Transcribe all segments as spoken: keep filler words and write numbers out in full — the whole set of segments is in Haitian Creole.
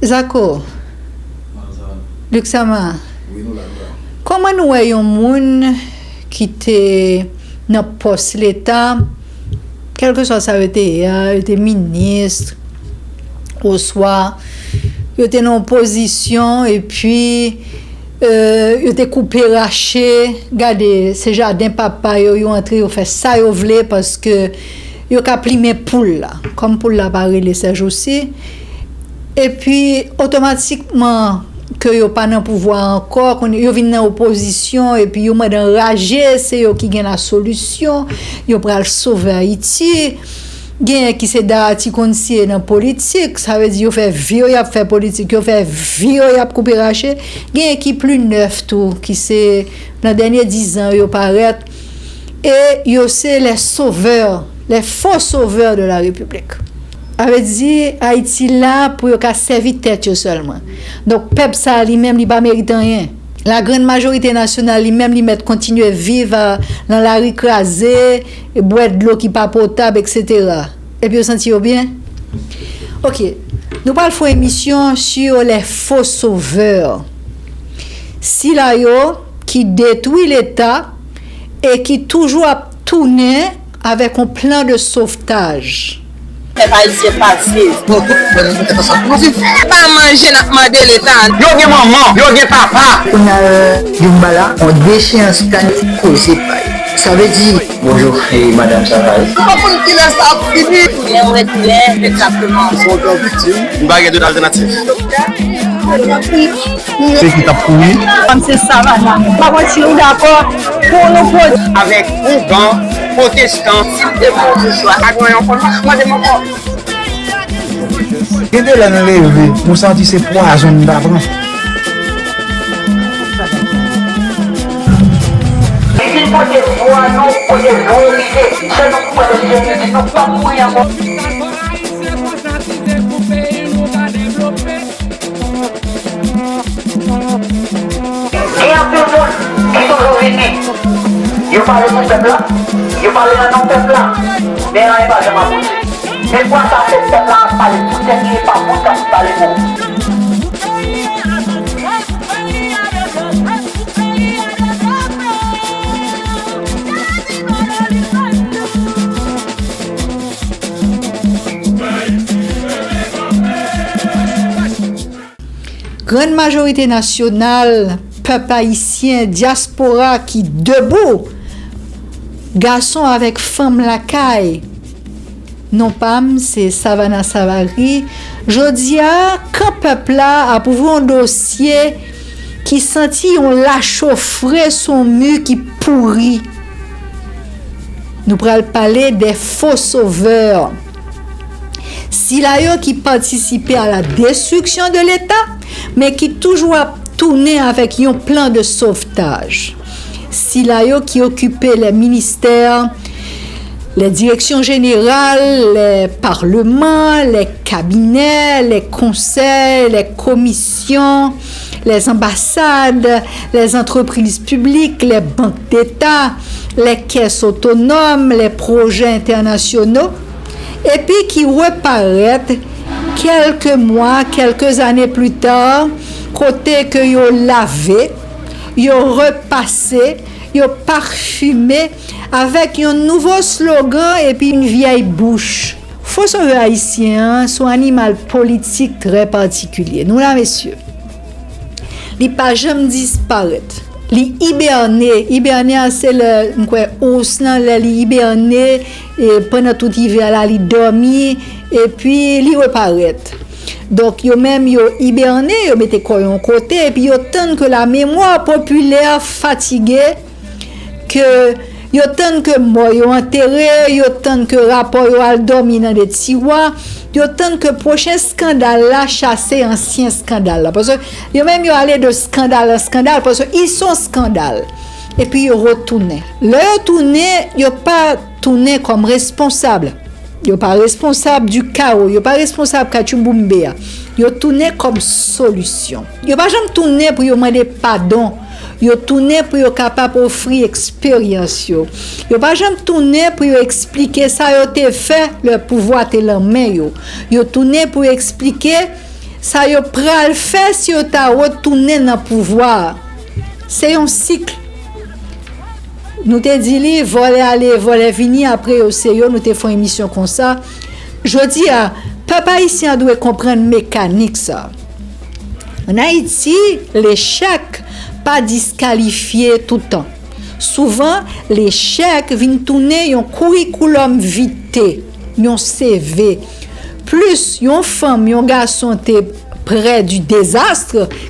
Zako, Luxama, kòman nou wè yon moun ki te nan pòs Leta, kèlkeswa sa yo te ye a, yo te minis, oswa yo te nan opozisyon, epi, e, yo te koupe rache, gade, se jaden papa yo, yo antre, yo fè sa yo vle, paske yo ka plimen poul la, kòm poul la pa rele sèjousi. Epi, otomatikman, ke yo pa nan pouvwa ankò, kounye yo vin nan opozisyon, epi yo mande anraje, se yo ki gen lasolisyon, yo pral sove Ayiti. Genyen ki se dati konn siye nan politik, sa vle di yo fè vi yo y ap fè politik, yo fè vi yo y ap koupe rache. Genyen ki pli nèf tou, ki se nan dènye dizan yo parèt, e yo se les sauveurs, les faux sauveurs de la République. Sa vle di Ayiti la pou yo ka sèvi tèt yo sèlman. Donk, pèp sa a li menm, li pa merite anyen. Lagrann majorite nasyonal li menm, li mèt kontinye viv, a, nan lari kraze, bwè dlo ki pa potab, etsetera. Epi yo santi yo byen? Oke, nou pral fè yon emisyon sur les faux sauveurs. Sila yo ki detwi Leta e ki toujou ap tounen avèk yon plan de sovtaj. Pèp ayisyen pa viv. Nou tout, mwen, nou tout tèt ansanm pou nou viv. Pa manje n ap mande Leta. Yo gen manman, yo gen papa. Kounye a, Youmba la, yon decheyans tan koze pay. Sa vle di. Bonjou, e madanm Savary. Ou pa konn kilè sa ap fini. Lè w wè kilè, egzakteman. Se yon gran viktim. M pa gen dòt alternativ. Se ki t ap kouri. Kòm se Savannah, pa konn si nou dakò pou nou pwodui. Avèk ougan, pwotestan. Si m te pou yon chwa, pa gen yon konn mande m ankò. Gen de lè n leve, nou santi se pwazon n ta pran. Li vin pote vwa nou kote nou dwe rive. Sèl nou ki pran desizyon ki di nou p ap mouri ankò. Gen anpil moun ki toujou vini. Yo pale pou pèp la, yo pale nan non pèp la, men anyen pa janm abouti. Men fwa sa se pèp la ap pale pou tèt li, e pa moun k ap pale pou ou. Grann majorite nasyonal, pèp ayisyen, dyaspora ki debou, gason avèk fanm lakay. Non pa m, se Savannah Savary. Jodi a, kan pèp la ap ouvri yon dosye ki santi yon lachofre sou yon mi ki pouri. Nou pral pale des faux sauveurs. Sila yo ki patisipe à la destruction de l'État, men ki toujou ap tounen avèk yon plan de sauvetage. Sila yo ki okipe les ministères, les directions générales, les parlements, les cabinets, les conseils, les commissions, les ambassades, les entreprises publiques, les banques d'État, les caisses autonomes, les projets internationaux, epi ki reparèt kèlke mwa, kèlke zane pli ta, kote ke yo lave, yo repase, yo pafime avèk yon nouvo slogan epi yon vyèy bouch. Fo sovè ayisyen an se yon animal politik trè patikilye. Nou la, mesye. Li pa janm disparèt. Li ibène. Ibène a se lè, m kwè, ous lan, lè li ibène, e, pandan tout ivè la, li dòmi, epi li reparèt. Donk, yo menm, yo ibène, yo mete kò yo yon kote, epi yo tann ke la mémoire populaire fatiguée, ke yo tann ke mò yo antere, yo tann ke rapò yo al dòmi nan de tiwa, yo tann ke pwochen eskandal la chase ansyen eskandal la. Paske yo menm yo ale de eskandal an eskandal, paske ils sont eskandal. Epi yo retounen. Lè yo tounen, yo pa tounen kòm responsab. Yo pa responsab du chaos, yo pa responsab katchouboumbe a. Yo tounen kòm solisyon. Yo pa janm tounen pou yo mande padon. Yo tounen pou yo kapab ofri eksperyans yo. Yo pa janm tounen pou yo eksplike sa yo te fè lè pouvwa te lan men yo. Yo tounen pou yo eksplike Sa yo pral fè si yo ta retounen nan pouvwa a. Se yon sik. Nou te di li, vòlè ale, vòlè vini, apre yo se yo, nou te fè yon emisyon konsa. Jodi a, pèp ayisyen an dwe konprann mekanik sa. Ann Ayiti, lechèk pa diskalifye toutan. Souvan, lechèk vin tounen yon kourikoulòm vite, yon C V. Plis yon fanm, yon gason te prè di dezas,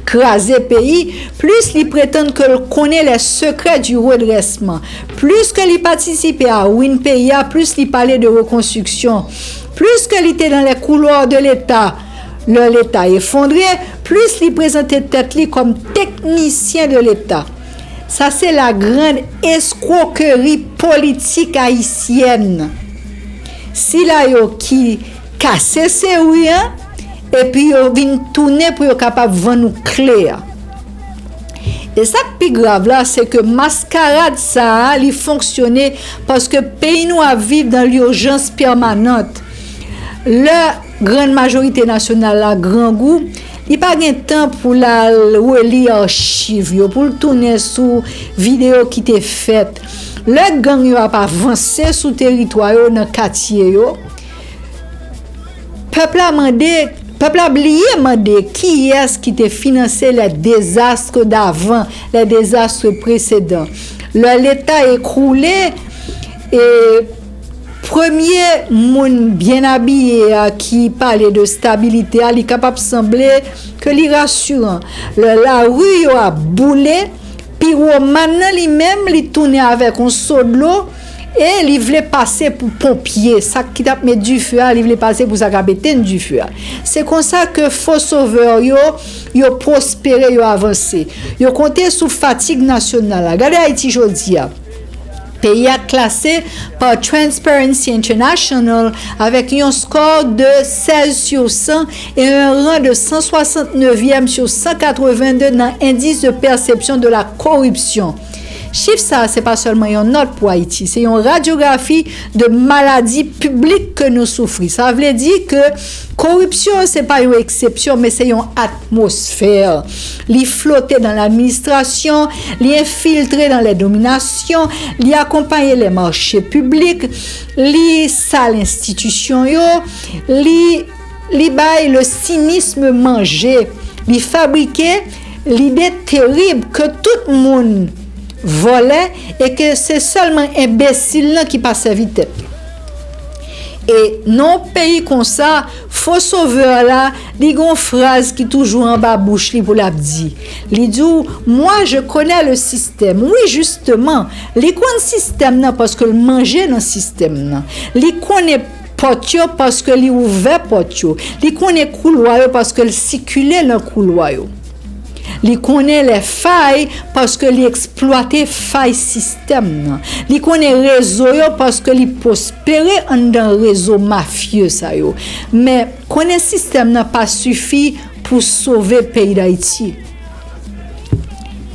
kraze peyi, plis li pretann ke l konnen les secrets du redressement. Plis ke li patisipe a win peyi a, plis li pale de rekonstriksyon. Plis ke li te dans les couloirs de Leta, lè Leta efondre, plis li prezante tèt li kòm teknisyen de Leta. Sa se la grande escroquerie politique haïtienne. Sila yo ki kase seri an, epi yo vin tounen pou yo kapab vann ou kle a. E sa k pi grav la, se ke maskarad sa a, li fonksyone paske peyi nou ap viv dans l'urgence permanente. Lè grann majorite nasyonal la grangou, li pa gen tan pou l al reli achiv yo, pou l tounen sou videyo ki te fèt. Lè gang yo ap avanse sou teritwa yo, nan katye yo, pèp la mande, pèp la bliye mande kiyès ki te finanse les désastres d'avant, les désastres précédents. Lè Leta ekwoule, e premye moun byen abiye a ki pale de stabilite a, li kapab sanble ke li rasiran. Lè lari yo ap boule, piwoman nan li menm, li tounen avèk yon so dlo e li vle pase pou ponpye. Sa ki t ap met dife a, li vle pase pou sa k ap etenn dife a. Se konsa ke fo sovè yo, yo pwospere, yo avanse. Yo konte sou fatig nasyonal la. Gade Ayiti jodi a. Peyi a klase pa Transparency International avèk yon skò de sèz sur san e un rang de san swasantnevyèm sur san katrevenndde nan Indice de perception de la corruption. Chif sa a, se pa sèlman yon nòt pou Ayiti, se yon radyografi de maladi piblik ke nou soufri. Sa vle di ke koripsyon se pa yon eksepsyon, men se yon atmosfè. Li flote dans l'administration, li enfiltre dans les dominations, li akonpaye les marchés publics, li sal enstitisyon yo, li, li bay le cynisme manje, li fabrike lide terib ke tout moun vòlè e ke se sèlman enbesil lan ki pa sèvi tèt li. E nan yon peyi konsa, fo sovè la, li gen yon fraz ki toujou anba bouch li pou l ap di. Li di w, moi, je connais le système. Wi, jisteman, li konn sistèm nan paske l manje nan sistèm nan. Li konnen pòt yo paske li ouvè pòt yo. Li konnen koulwa yo paske l sikile nan koulwa yo. Li konnen les failles paske li eksplwate fay sistèm nan. Li konnen rezo yo paske li pwospere anndan rezo mafye sa yo. Men, konnen sistèm nan pa sifi pou sove peyi Dayiti.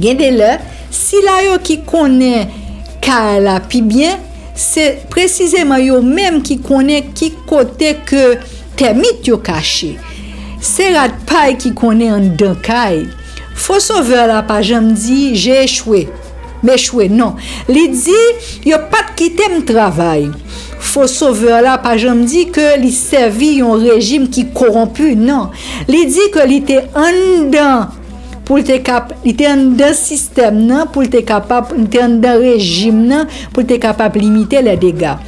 Gen de lè, sila yo ki konnen kay la pi byen, se presizeman yo menm ki konnen ki kote ke tèmit yo kache. Se rat pay ki konnen anndan kay. Fo sovè la pa janm di, j'ai échoué, m echwe, non. Li di, yo pa t kite m travay. Fo sovè la pa janm di ke li sèvi yon rejim ki kowonpi, non. Li di ke li te anndan pou l te kap, li te anndan sistèm nan pou l te kapab, li te anndan rejim nan pou l te kapab limite les dégâts.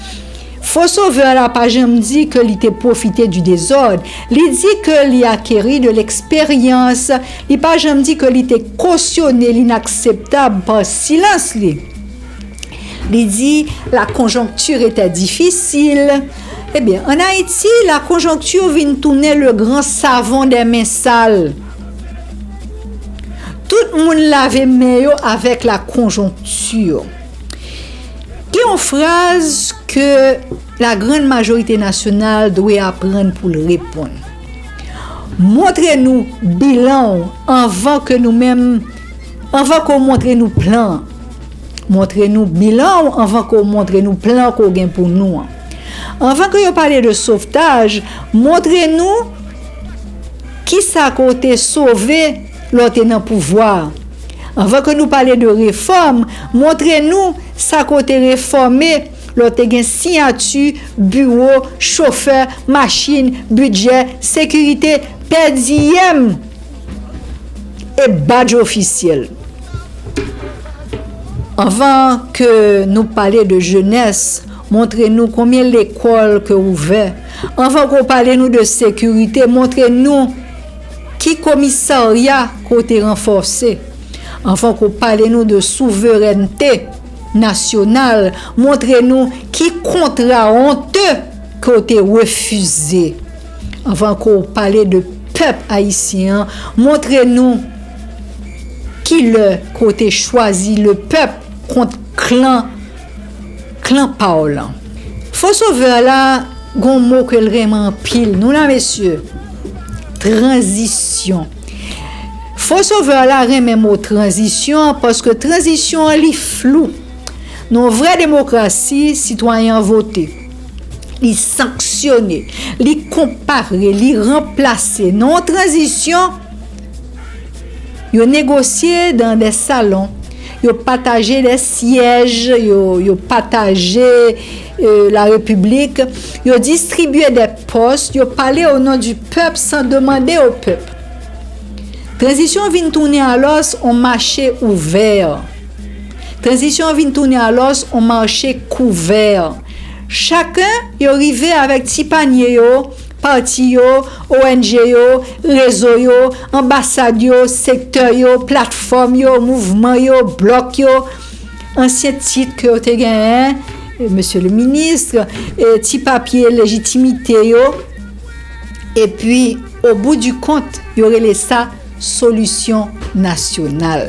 Fo sovè la pa janm di ke li te pwofite du désordre. Li di ke li akeri de l'expérience. Li pa janm di ke li te kosyone linakseptab pa silans li. Li di, la conjoncture était difficile. Ebyen, ann Ayiti, la conjoncture vin tounen le grand savon des mains sales. Tout moun lave men yo avèk la conjoncture. Gen yon fraz ke la grande majorité nationale dwe aprann pou l reponn. Montre nou bilan w anvan ke nou menm, anvan ke w montre nou plan an. Montre nou bilan w anvan ke w montre nou plan ke w gen pou nou an. Anvan ke yo pale de sovtaj, montre nou Kisa ke w te sove lè w te nan pouvwa a? Anvan ke nou pale de refòm, montre nou sa ke w te refòme lè w te gen siyati, biwo, chofè, machin, bidjè, sekirite, pèdiyèm e badj ofisyèl. Anvan ke nou pale de jenès, montre nou konbyen lekòl ke w ouvè. Anvan ke w pale nou de sekirite, montre nou ki komisarya ke w te ranfòse. Anvan ke w pale nou de souverènte nasyonal, montre nou ki kontra onte ke w te refize. Anvan ke w pale de pèp ayisyen an, montre nou kilè ke w te chwazi le pèp kont klan, klan pa w lan. Fo sovè la, gon mo ke l renmen anpil. Nou la, mesye. Tranzisyon. Fo sovè la renmen mo tranzisyon an paske tranzisyon an li flou. Nan yon vrè demokrasi, sitwayen an vote, li sanksyone, li konpare, li ranplase. Nan yon tranzisyon, yo negosye dans des salons, yo pataje des sièges, yo, yo pataje, euh, la République, yo distribiye des postes, yo pale au nom du peuple sans demander au peuple. Tranzisyon vin tounen alòs on mache ouvè. Tranzisyon vin tounen alòs on mache kouvè. Chaken yo rive avèk ti panye yo, pati yo, O N G yo, rezo yo, anbasad yo, sektè yo, platfòm yo, mouvman yo, blòk yo, ansyen tit ke yo te genyen, mesye le minis, e ti papye lejitimite yo. Epi, o bout di kont, yo rele sa solisyon nasyonal.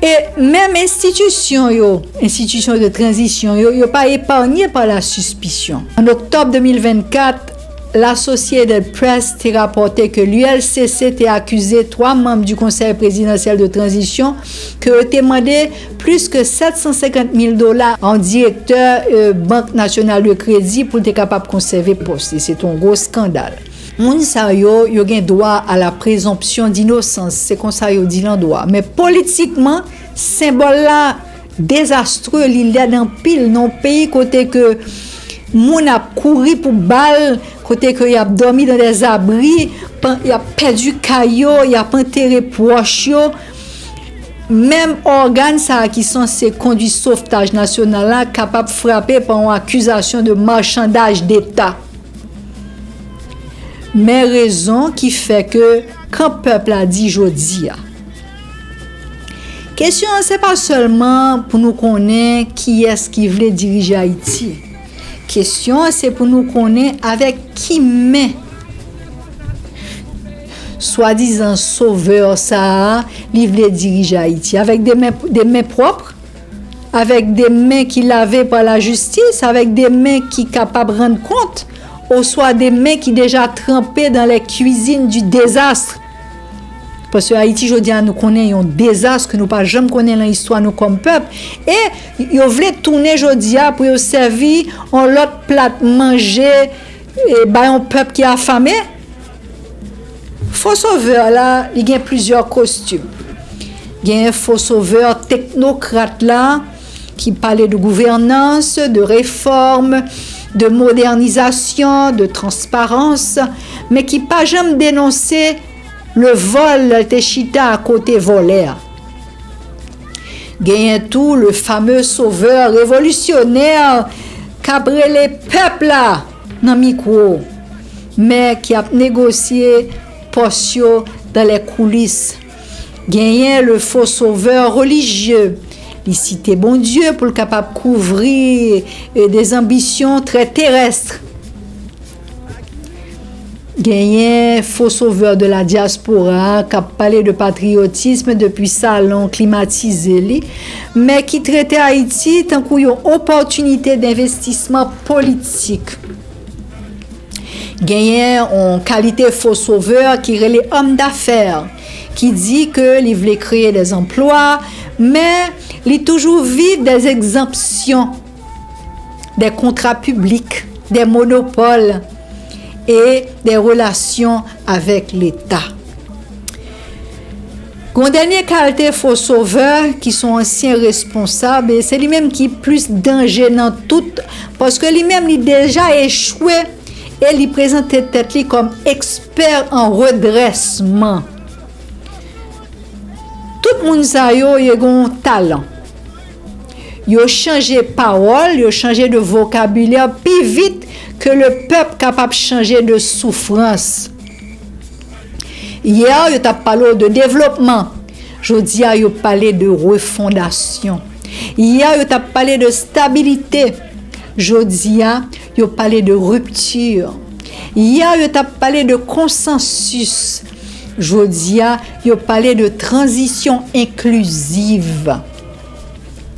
E menm enstitisyon yo, enstitisyon de tranzisyon yo, yo pa eparnye pa la sispisyon. An oktòb de mil vennkat, L'Associated Press te rapòte ke l'U L C C te akize twa manm du Conseil Présidentiel de Transition ke yo te mande plis ke sèt san senkant mil dola a yon direktè, euh, Bank Nasyonal de Kredi pou l te kapab konsève pòs li. Se te yon gwo eskandal. Moun sa yo, yo gen dwa a la présomption d'innocence, se konsa yo di l an dwa. Men politikman, senbòl la dezastre, li lèd anpil nan yon peyi kote ke moun ap kouri pou bal, kote ke y ap dòmi dans des abris, y ap pèdi kay yo, y ap antere pwòch yo. Menm ògàn sa a ki sanse kondui sovtaj nasyonal la kapab frape pa yon akizasyon de marchandage d'État. Men rezon ki fè ke kan pèp la di jodi a. Kesyon an se pa sèlman pou nou konnen kiyès ki vle dirije Ayiti. Kesyon an se pou nou konnen avèk ki men swadizan sovè sa a li vle dirije Ayiti. Avèk de men, de men pwòp? Avèk de men ki lave pa lajistis, avèk de men ki kapab rann kont, oswa de men ki deja tranpe dans les cuisines du désastre. Paske Ayiti jodi a nou konnen yon dezas ke nou pa janm konnen nan istwa nou kòm pèp. E yo vle tounen jodi a pou yo sèvi yon lòt plat manje, e, bay yon pèp ki afame. Fo sovè la, li gen plizyè kostim. Gen fo sovè teknokrat la, ki pale de gouvènans, de refòm, de modènizasyon, de transparans, men ki pa janm denonse le vòl lè l te chita akote vòlè a. Genyen tou le fameux sauveur révolutionnaire k ap rele pèp la nan mikwo, men ki ap negosye pòs yo dans les coulisses. Genyen le faux sauveur religieux. Li site Bondye pou l kapab kouvri, e, de zanbisyon trè terès. Genyen faux sauveur de la diaspora k ap pale de patriyotism depi salon klimatize li, men ki trete Ayiti tankou yon opòtinite denvestisman politik. Genyen yon kalite faux sauveur ki rele homme d'affaires, ki di ke li vle kreye des emplois, men li toujou viv des exemptions, des contrats publics, des monopoles et des relations avec Leta. Gon dènye kalte fo sovè ki se yon ansyen responsab, e se li menm ki plis danje nan tout, paske li menm li deja echwe e li prezante tèt li kòm ekspè an redrèsman. Tout moun sa yo, yo gen yon talan. Yo chanje pawòl, yo chanje de vokabilè pi vit ke le pèp kapab chanje de soufrans. Yè, yo t ap pale w de devlopman. Jodi a, yo pale de refondasyon. Yè, yo t ap pale de stabilite. Jodi a, yo pale de ripti. Yè, yo t ap pale de konsansis. Jodi a, yo pale de tranzisyon enkliziv.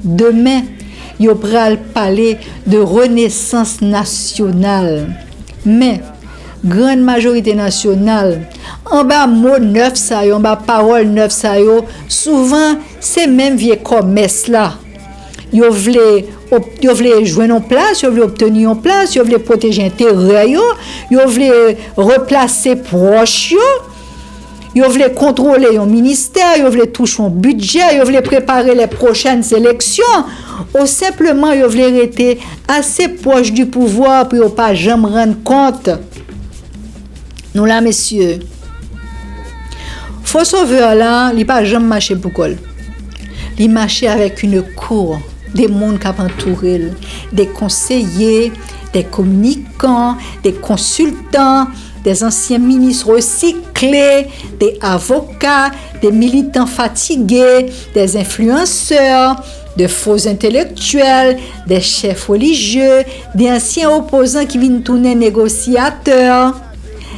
Demen, yo pral pale de renesans nasyonal. Men, grann majorite nasyonal, anba mo nèf sa yo, anba pawòl nèf sa yo, souvan, se menm vye kòmès la. Yo vle, yo vle jwenn yon plas, yo vle obteni yon plas, yo vle pwoteje enterè yo, yo vle replase pwòch yo, yo vle kontwole yon ministè, yo vle touche yon bidjè, yo vle prepare lè pwochèn eleksyon, ou senpleman yo vle rete ase pwòch di pouvwa pou yo pa janm rann kont. Nou la, mesye. Fo sovè la, li pa janm mache pou kò l. Li mache avèk une cour de moun k ap antoure l, de konseye, de kominikan, de konsiltan, de ansyen minis resikle, de avoka, de militan fatige, de enfliyansè, de fo entelektyèl, de chèf relijye, de ansyen opozan ki vin tounen negosyatè,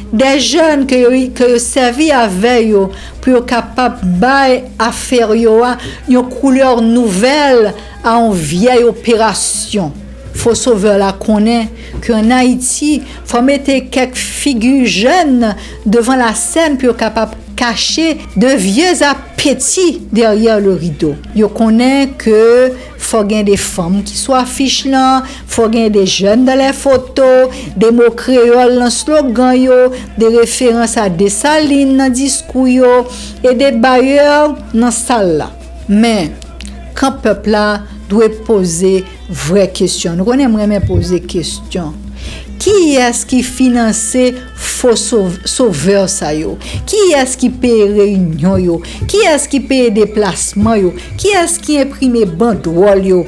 de jèn ke yo, ke yo sèvi avè yo pou yo kapab bay afè yo a yon koulè nouvèl a yon vyèy operasyon. Fo sovè la konnen ke ann Ayiti, fò mete kèk figi jèn devan lasèn pou yo kapab kache de vye apeti dèyè le rido. Yo konnen ke fò gen de fanm ki sou afich lan, fò gen de jèn dans les photos, de mo kreyòl nan slogan yo, de referans a Desalin nan diskou yo, e de bayè nan sal la. Men, kan pèp la dwe poze vrè kesyon. Nou konnen m renmen poze kesyon. Kiyès ki finanse fo sov-, sovè sa yo? Kiyès ki peye reyinyon yo? Kiyès ki peye deplasman yo? Kiyès ki enprime bandwòl yo?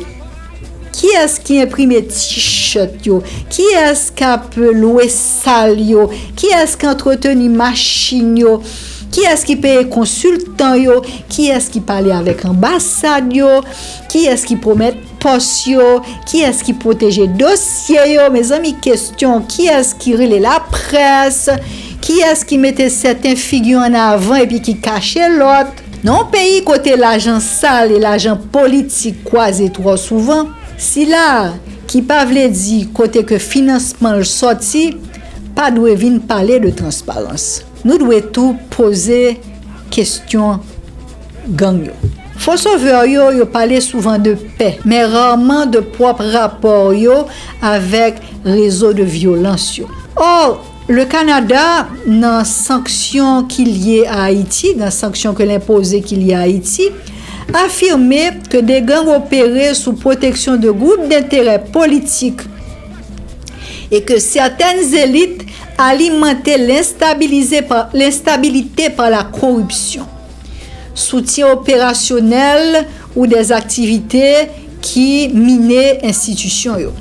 Kiyès ki enprime tichèt yo? Kiyès k ap lwe sal yo? Kiyès k antreteni machin yo? Kiyès ki peye konsiltan yo? Kiyès ki pale avèk anbasad yo? Kiyès ki pwomèt pòs yo? Kiyès ki pwoteje dosye yo? Mezanmi, kesyon, kiyès ki rele laprès? Kiyès ki mete sèten figi ann avan epi ki kache lòt? Nan yon peyi kote lajan sal e lajan politik kwaze twò souvan, sila ki pa vle di kote ke finansman l sòti, pa dwe vin pale de transparans. Nou dwe tou poze kesyon gang yo. Fo sovè yo, yo pale souvan de pè, men rarman de pwòp rapò yo avèk rezo de vyolans yo. Or, le Canada, nan sanksyon ki lye a Ayiti, nan sanksyon ke l enpoze ki lye a Ayiti, afime ke de gang opere sou pwoteksyon de gwoup denterè politik e ke sètèn zelit alimante lenstabilize pa, lenstabilite pa la koripsyon, soutyen operasyonèl ou dè aktivite ki mine enstitisyon yo.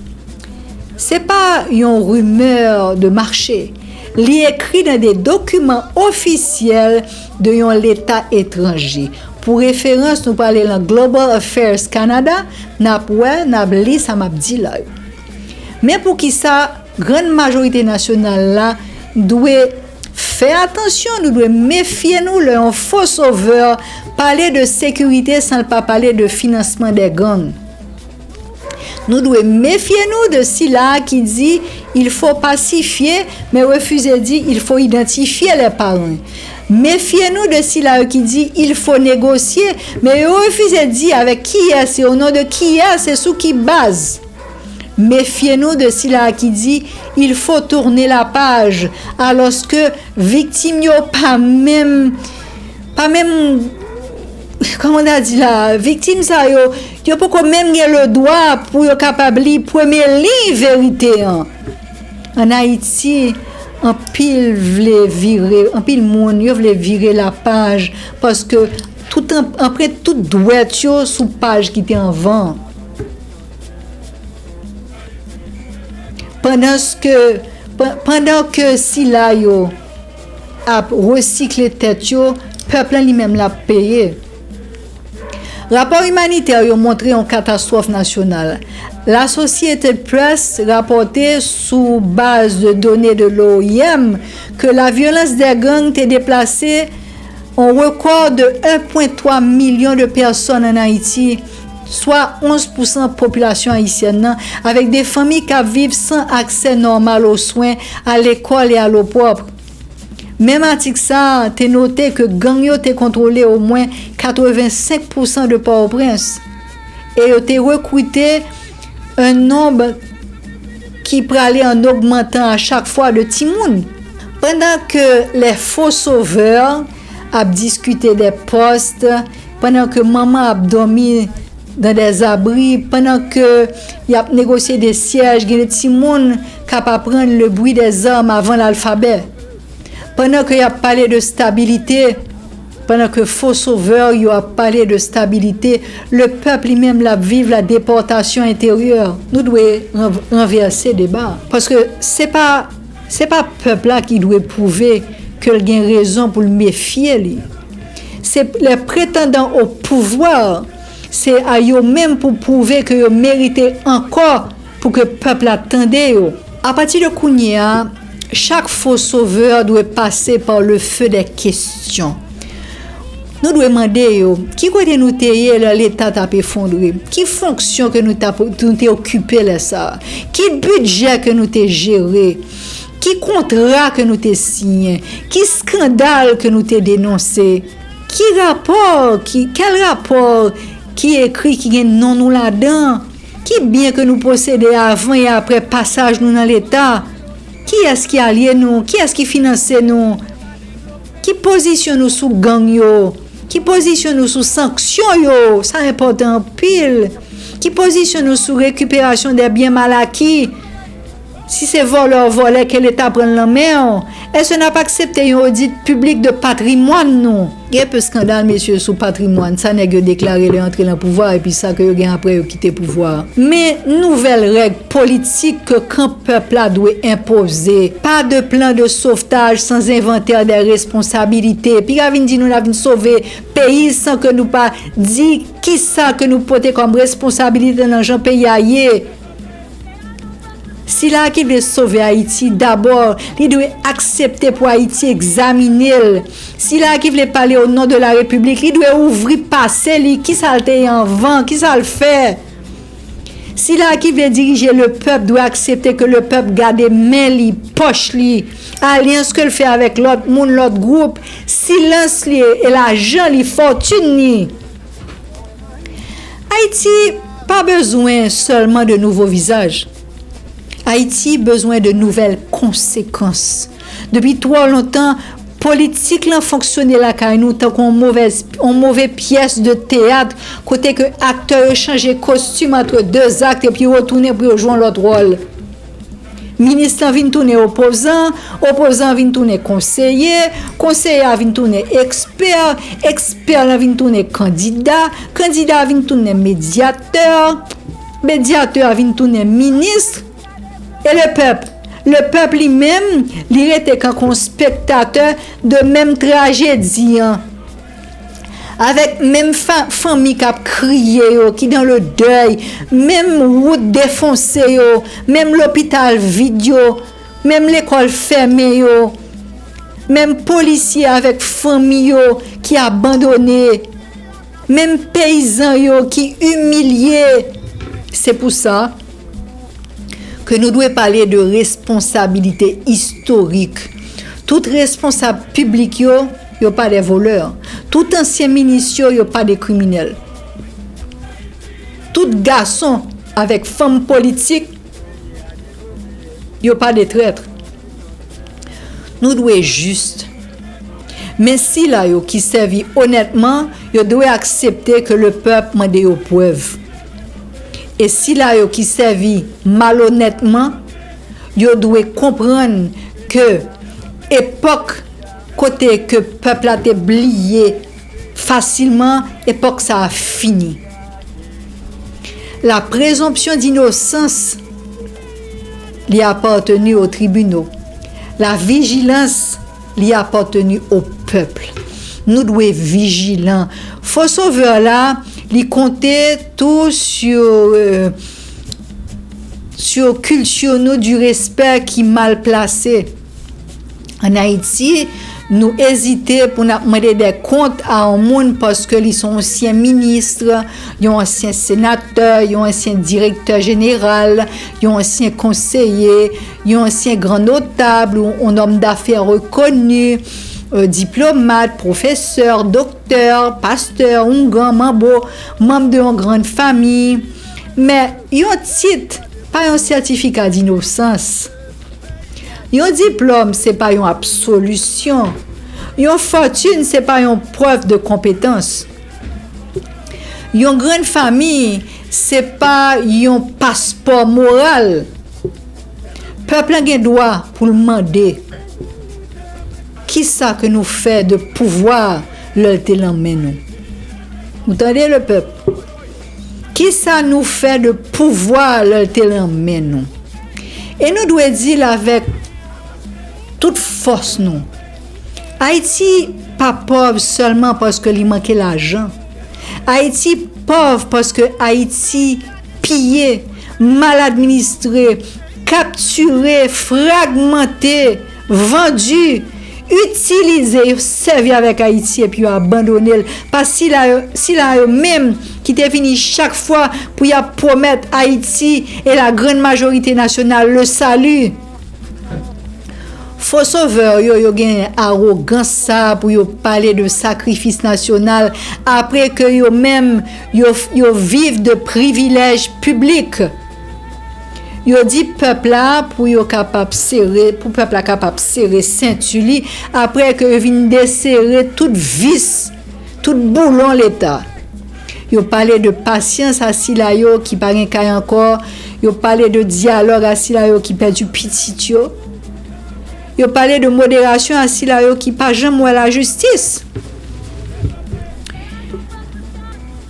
Se pa yon rimè de mache. Li ekri nan de dokiman ofisyèl de yon leta etranje. Pou referans, nou prale nan Global Affairs Canada, n ap wè, n ap li sa m ap di la yo. Men poukisa grann majorite nasyonal la dwe fè atansyon, nou dwe mefye nou lè yon fo sovè pale de sekirite san l pa pale de finansman dè gang. Nou dwe mefye nou de sila ki di il faut pacifier, men refize di il faut identifier les parrains. Mefye nou de sila yo ki di il faut négocier, men yo refize di avèk kiyès e o non de kiyès e sou ki baz. Mefye nou de sila ki di il faut tourner la page, alòske viktim yo pa menm, pa menm Kòman ta di la, viktim sa yo, yo poko menm gen ledwa pou yo kapab li premye liy verite an. Ann Ayiti, anpil vle vire, anpil moun, yo vle vire lapaj, paske tout an-, anprent tout dwèt yo sou paj ki te anvan. Pandanske, pa-, pandan ke sila yo ap resikle tèt yo, pèp lan li menm l ap peye. Rapò imanitè yo montre yon katastwòf nasyonal. L'Associated Press rapòte sou baz de done de l'O I M ke la vyolans dè gang te deplase yon rekò de un pwen twa milyon de pèsòn ann Ayiti, swa onz pousan popilasyon ayisyèn nan, avèk de fanmi k ap viv san aksè nòmal o swen, a lekòl e a lopwòp. Menm atik sa a te note ke gang yo te kontwole omwen katrevensenk pousan de Pòtoprens e yo te rekrite yon nonb ki prale an ogmantan a chak fwa de timoun. Pandan ke les faux sauveurs ap diskite de pòs, pandan ke manman ap dòmi dans des abris, pandan ke y ap negosye de syèj, gen de timoun k ap aprann le bri dè zam avan lalfabè. Pandan ke y ap pale de stabilite, pandan ke fo sovè yo ap pale de stabilite, le pèp li menm l ap viv la depòtasyon enteryè. Nou dwe ran-, ranvèse deba. Paske se pa, se pa pèp la ki dwe pwouve ke l gen rezon pou l mefye li. Se les prétendants au pouvoir, se a yo menm pou pwouve ke yo merite ankò pou ke pèp la tande yo. Apati de kounye a, chak fo sovè dwe pase pa le feu des questions. Nou dwe mande yo, ki kote nou te ye lè Leta t ap efondre? Ki fonksyon ke nou t ap, nou te okipe lè sa a? Ki bidjè ke nou te jere? Ki kontra ke nou te siyen? Ki eskandal ke nou te denonse? Ki rapò, ki, kèl rapò ki ekri ki gen non nou ladan? Ki byen ke nou posede avan e apre pasaj nou nan Leta? Kiyès ki alye nou? Kiyès ki finanse nou? Ki pozisyon nou sou gang yo? Ki pozisyon nou sou sanksyon yo? Sa enpòtan anpil. Ki pozisyon nou sou rekiperasyon de byen mal aki? Si se vòlè w vòlè, ke Leta pran l nan men w, èske n ap aksepte yon odit piblik de patrimwàn nou? Gen pe eskandal, mesye, sou patrimwàn, sa nèg yo deklare lè yo antre nan pouvwa, epi sa ke yo gen apre yo kite pouvwa a. Men nouvèl règ politik ke kan pèp la dwe enpoze. Pas de plan de sauvetage sans inventaire des responsabilités. Piga vin di nou n ap vin sove peyi san ke nou pa di kisa ke nou pote kòm responsabilite nan jan peyi a ye. Sila ki vle sove Ayiti, dabò, li dwe aksepte pou Ayiti egzamine l. Sila ki vle pale o non de la Repiblik, li dwe ouvri pase li, kisa l te ye anvan, kisa l fè. Sila ki vle dirije le pèp dwe aksepte ke le pèp gade men li, pòch li, alyans ke l fè avèk lòt moun, lòt gwoup, silans li e lajan li, fòtin li. Ayiti pa bezwen sèlman de nouvo vizaj. Ayiti bezwen de nouvèl konsekans. Depi twò lontan, politik lan fonksyone lakay nou tankou yon movèz, yon move pyès de teyat kote ke aktè yo chanje kostim antre de zakt epi retounen pou yo jwe yon lòt wòl. Minis lan vin tounen opozan, opozan an vin tounen konseye, konseye a vin tounen ekspè, ekspè lan vin tounen kandida, kandida a vin tounen medyatè, medyatè a vin tounen minis. E le pèp, le pèp li menm, li rete kankou yon spektatè de menm trajedi an. Avèk menm fa-, fanmi k ap kriye yo, ki dans le deuil, menm wout defonse yo, menm lopital vid yo, menm lekòl fèmen yo, menm polisye avèk fanmi yo ki abandone, menm peyizan yo ki imilye. Se pou sa, ke nou dwe pale de responsabilite istorik. Tout responsab piblik yo, yo pa de volè. Tout ansyen minis yo, yo pa de kriminèl. Tout gason avèk fanm politik, yo pa de trèt. Nou dwe jis. Men sila yo ki sèvi onètman, yo dwe aksepte ke lepèp mande yo prèv. E sila yo ki sèvi malonètman, yo dwe konprann ke epòk kote ke pèp la te bliye fasilman, epòk sa a fini. La présomption d'innocence li apateni o tribinal. La vijilans li apateni o pèp. Nou dwe vijilan. Fo sovè la, li konte tou sur, euh, sur kilti nou di respè ki mal plase. Ann Ayiti, nou ezite pou n ap mande dè kont a yon moun paske li se yon ansyen minis, yon ansyen senatè, yon ansyen direktè jeneral, yon ansyen konseye, yon ansyen gran notab, yon nòm dafè rekoni, euh, diplomat, pwofesè, doktè, pastè, oungan, manbo, manm de yon grann fanmi. Men, yon tit pa yon sètifika dinosans. Yon diplòm se pa yon absolisyon. Yon fòtin se pa yon prèv de konpetans. Yon grann fanmi se pa yon paspò moral. Pèp la gen dwa pou l mande, kisa ke nou fè de pouvwa lè l te lan men nou? Ou tande, lepèp? Kisa nou fè de pouvwa lè l te lan men nou? E nou dwe di l avèk tout fòs nou. Ayiti pa pòv sèlman paske li manke lajan. Ayiti pòv paske Ayiti piye, mal administre, kaptire, fragmante, vandi, itilize, yo sèvi avèk Ayiti epi yo abandone l pa sila yo, sila yo menm ki te vini chak fwa pou y ap pwomèt Ayiti et la grande majorité nationale le salut. Fo sovè yo, yo gen awogans sa a pou yo pale de sakrifis nasyonal apre ke yo menm, yo, yo viv de privilèj piblik. Yo di pèp la pou yo kapab sere, pou pèp la kapab sere senti li apre ke yo vin desere tout vis, tout boulon Leta. Yo pale de pasyans a sila yo ki pa gen kay ankò. Yo pale de dyalòg a sila yo ki pèdi pitit yo. Yo pale de moderasyon a sila yo ki pa janm wè lajistis.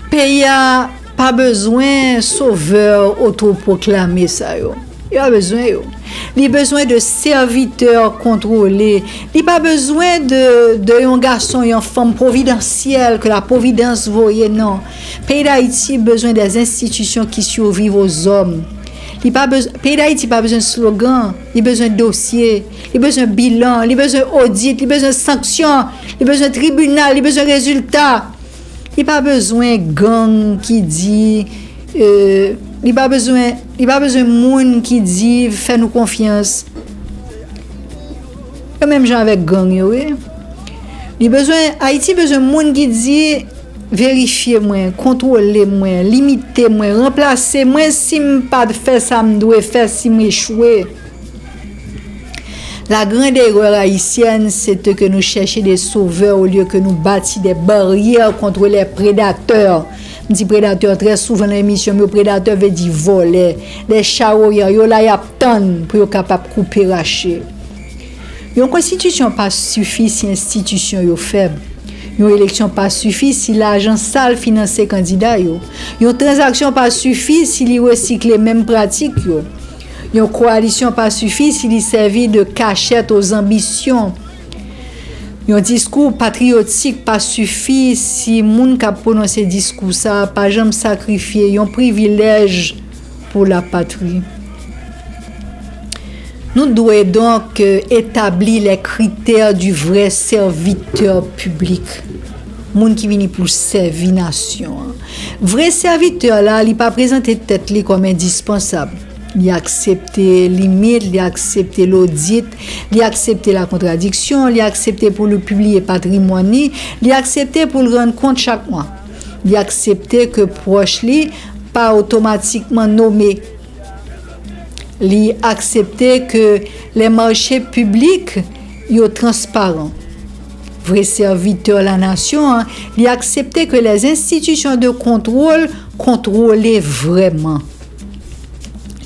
Peyi a pa bezwen sovè otopwoklame sa yo. Li pa bezwen yo. Li bezwen de sèvitè kontwole. Li pa bezwen de, de yon gason, yon fanm pwovidansyèl ke la pwovidans voye, non. Peyi Dayiti bezwen de enstitisyon ki surviv aux hommes. Li pa bez-, peyi Dayiti pa bezwen slogan, li bezwen dosye, li bezwen bilan, li bezwen odit, li bezwen sanksyon, li bezwen tribinal, li bezwen rezilta. Li pa bezwen gang ki di, euh, li pa bezwen, li pa bezwen moun ki di fè nou konfyans. Yo menm jan avèk gang yo, wi. Li bezwen, Ayiti bezwen moun ki di verifye mwen, kontwole mwen, limite mwen, ranplase mwen si m pa t fè sa m dwe fè, si m echwe. La grande erreur haïtienne, c'est que nous chercher des sauveurs au lieu que nous bâtir des barrières contre les prédateurs. M di predatè trè souvan nan emisyon m yo, predatè vle di vòlè, lè chawoyan yo la y ap tann pou yo kapab koupe rache. Yon konstitisyon pa sifi si enstitisyon yo fèb. Yon eleksyon pa sifi si lajan sal finanse kandida yo. Yon tranzaksyon pa sifi si li resikle menm pratik yo. Yon kowalisyon pa sifi si li sèvi de kachèt o zanbisyon. Yon diskou patriyotik pa sifi si moun k ap pwononse diskou sa a pa janm sakrifye yon privilèj pou lapatri. Nou dwe donk, euh, etabli les critères du vrai serviteur public, moun ki vini pou sèvi nasyon an. Vrè sèvitè la, li pa prezante tèt li kòm endispansab. Li aksepte limit, li aksepte lodit, li aksepte la kontradiksyon, li aksepte pou li pibliye patrimwàn li, li aksepte pou l rann kont chak mwa. Li aksepte ke pwòch li pa otomatikman nome. Li aksepte ke lè mache piblik yo transparan. vre sèvitè lanasyon an, li aksepte ke les institutions de contrôle kontwole vrèman.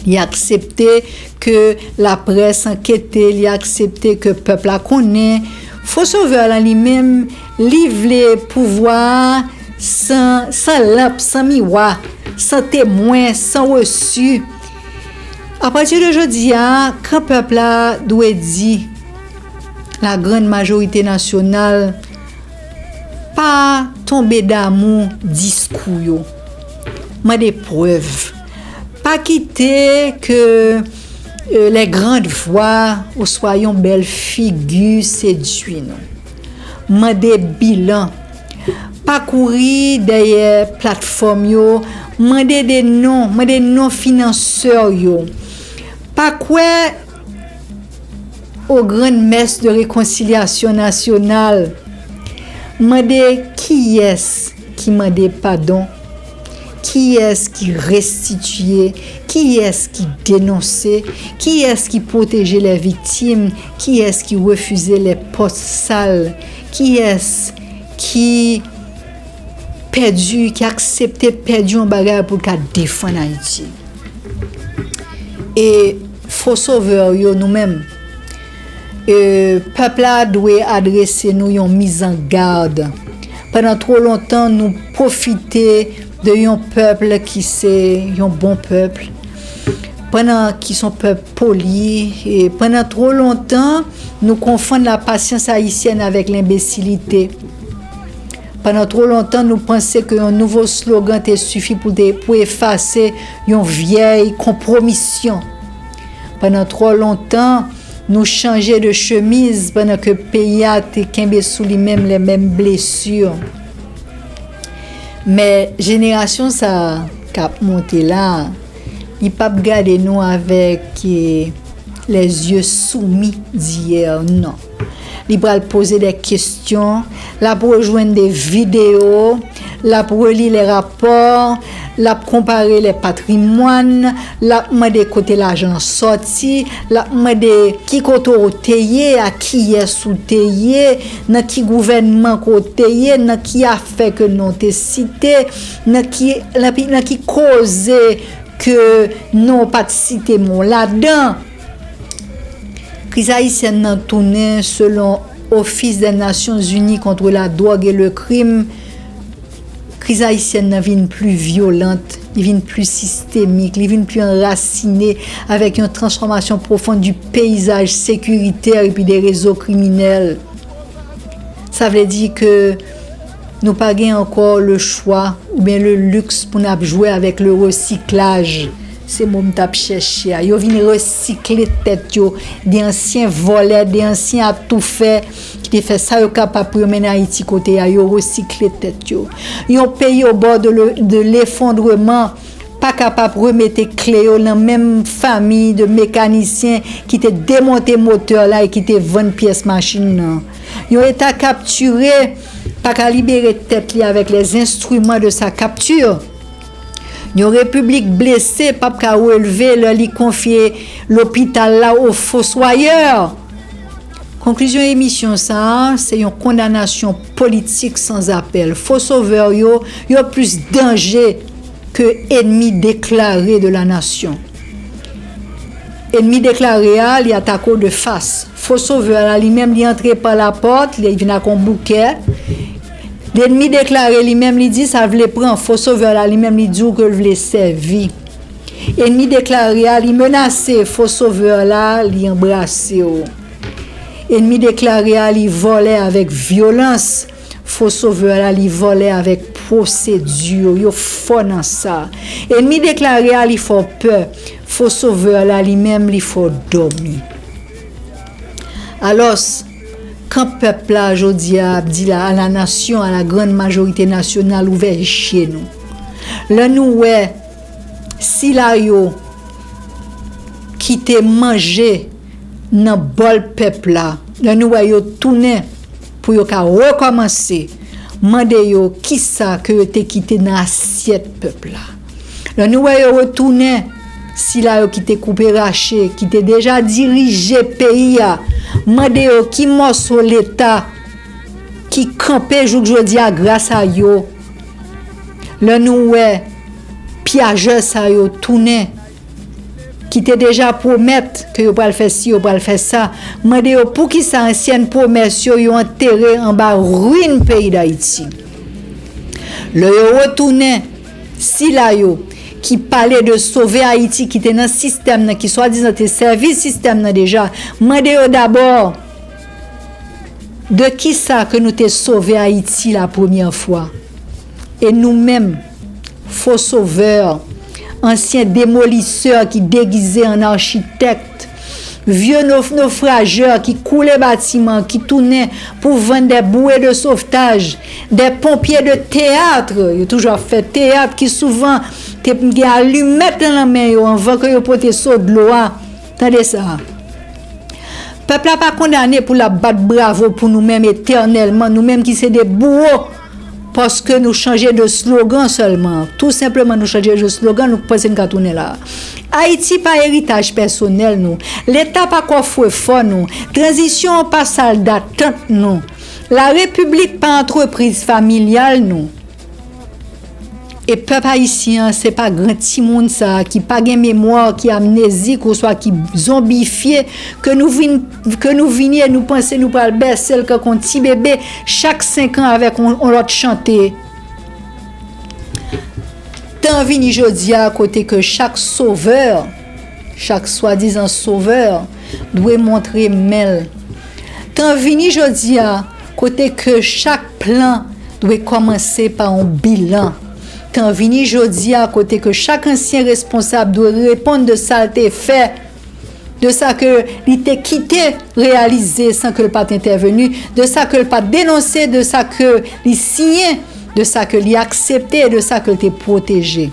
Li aksepte ke laprès ankete, li aksepte ke pèp la konnen. Fo Sovè la li menm, li vle pouvwa a san, san lanp, san miwa, san temwen, san resi. Apati de jodi a, kan pèp la dwe di, la grande majorité nationale, pa tonbe damou diskou yo. Mande prèv. Pa kite ke, euh, les grandes voix oswa yon bèl figi sedui nou. Mande bilan. Pa kouri dèyè platfòm yo. Mande de non, mande non finansè yo. Pa kwè aux grandes messes de réconciliation nationale. Mande kiyès ki mande padon, kiyès ki restitiye, kiyès ki denonse, kiyès ki pwoteje les victimes, kiyès ki refize les postes sales, kiyès ki pèdi, ki aksepte pèdi yon bagay pou l ka defann Ayiti. E fo sovè yo, nou menm, e, pèp la dwe adrese nou yon mizangad. Pandan twò lontan, nou pwofite de yon pèp ki se yon bon pèp, pandan ki se yon pèp poli, e pandan twò lontan, nou konfonn la patience haïtienne avec l'imbécilité. Pandan twò lontan, nou panse ke yon nouvo slogan te sifi pou te, pou efase yon vyèy konpwomisyon. Pandan twò lontan, nou chanje de chemiz pandan ke peyi a te kenbe sou li menm les mêmes blessures. Men jenerasyon sa a k ap monte la, li p ap gade nou avèk, eh, les yeux soumis d'hier, non. Li pral poze de kesyon, l ap rejwenn de videyo, l ap reli les rapòts, l ap konpare les patrimoines, l ap mande kote lajan an sòti, l ap mande ki kote w te ye, a kiyès ou te ye, nan ki gouvènman ke w te ye, nan ki afè ke non w te site, nan ki, nan pi-, nan ki koze ke non w pa t site men w ladan. Kriz ayisyèn nan tounen, selon Office des Nations Unies contre la drogue et le crime, kriz ayisyèn nan vin pli vyolan, li vin pli sistemik, li vin pli anrasine avèk yon transfòmasyon pwofon du peyizaj sekiritè epi de rezo kriminèl. Sa vle di ke nou pa gen ankò le chwa oubyen le luxe pou n ap jwe avèk le resiklaj. Se mo m t ap chèche a. Yo vin resikle tèt yo, de ansyen vòlè, de ansyen atoufè ki te fè sa yo kapab pou yo mennen Ayiti kote a, yo resikle tèt yo. Yon peyi au bord de le, de l'effondrement pa kapab remete kle yo nan menm fanmi de mekanisyen ki te demonte motè la e ki te vann pyès machin nan. Yon eta kaptire pa ka libere tèt li avèk les instruments de sa capture. Yon repiblik blese p ap ka releve lè li konfye lopital la o foswayè. Konklizyon emisyon sa a, se yon kondanasyon politik sans appel. Fo sovè yo, yo plis danje ke enmi deklare de la nasyon. Enmi deklare a, li atake w de fas. Fo sovè la, li menm, li antre pa lapòt, li vin ak yon boukè. Enmi deklare, li menm, li di sa l vle pran. Fo sovè la, li menm, li di w ke l vle sèvi. Enmi deklare a, li menase. Fo sovè la, li anbrase w. Enmi deklare a, li vòlè avèk vyolans. Fo sovè la, li vòlè avèk pwosedi. Yo fò nan sa. Enmi deklare a, li fè w pè. Fo sovè la, li menm, li fè w dòmi. Alòs, kan pèp la, jodi a, ap di la, à la nation, à la grande majorité nationale, ouvè je nou. Lè nou wè sila yo ki te manje nan bòl pèp la, lè nou wè yo tounen pou yo ka rekòmanse, mande yo kisa ke yo te kite nan asyèt pèp la. Lè nou wè yo retounen, sila yo ki te koupe rache, ki te deja dirije peyi a, mande yo ki mòso Leta ki kanpe jouk jodi a gras a yo. Lè nou wè pyajè sa yo tounen, ki te deja pwomèt ke yo pral fè si, yo pral fè sa, mande yo poukisa ansyèn pwomès yo, yo antere anba ruin peyi Dayiti. Lè yo retounen, sila yo ki pale de sove Ayiti, ki te nan sistèm nan, ki swadizan te sèvi sistèm nan deja, mande yo dabò de kisa ke nou te sove Ayiti la premyè fwa. E nou menm, fo sovè, ansyen demolisè ki degize an achitèk, vye nof-, nofrajè ki koule batiman, ki tounen pou vann des bouées de sauvetage, des pompiers de théâtre, yo toujou ap fè teyat ki souvan te gen alimèt nan lanmen yo anvan ke yo pote so dlo a. Tande sa. Pèp la pa kondane pou l ap bat bravo pou nou menm etènèlman, nou menm ki se de bouwo, paske nou chanje de slogan sèlman. Tou senpleman, nou chanje de slogan, nou panse n ka tounen la. Ayiti pa eritaj pèsonèl nou. Leta pa kòfrefò nou. Tranzisyon an pa sal datant nou. La Repiblik pa antrepriz familyal nou. E pèp ayisyen an, se pa gran timoun sa a ki pa gen memwa, ki amnezik oswa ki zonbifye, ke nou vin, ke nou vini e nou panse nou pral bèse l kankou yon ti bebe chak senk an avèk yon, yon lòt chante. Tan vini jodi a kote ke chak sovè, chak swadizan sovè dwe montre men l. Tan vini jodi a kote ke chak plan dwe kòmanse pa yon bilan. Tan vini jodi a kote ke chak ansyen responsab dwe reponn de sa l te fè, de sa ke li te kite reyalize san ke l pa t entèveni, de sa ke l pa t denonse, de sa ke li siyen, de sa ke li aksepte e de sa ke l te pwoteje.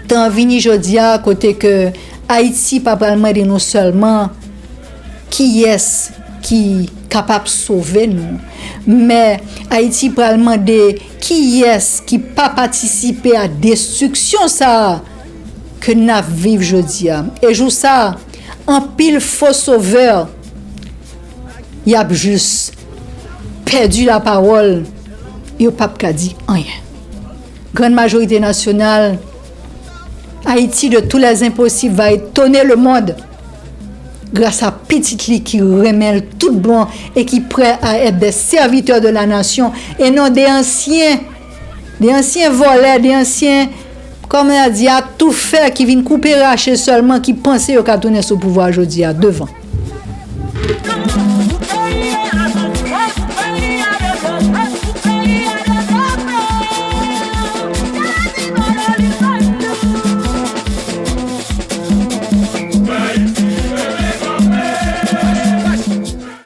Tan vini jodi a kote ke Ayiti pa pral mande nou sèlman kiyès ki kapab sove nou, men Ayiti pral mande kiyès ki pa patisipe a destriksyon sa a ke n ap viv jodi a. E jou sa a, anpil fo sovè, y ap jis pèdi lapawòl, yo p ap ka di anyen. Grande majorité nationale, Haïti de tous les impossibles va étonner le monde grâce à pitit li ki renmen l tout bon e ki prè a être des serviteurs de la nation e non de ansyen, de ansyen vòlè, de ansyen, kòman a di, atoufè ki vin koupe rache sèlman, ki panse yo ka tounen sou pouvwa jodi a devan.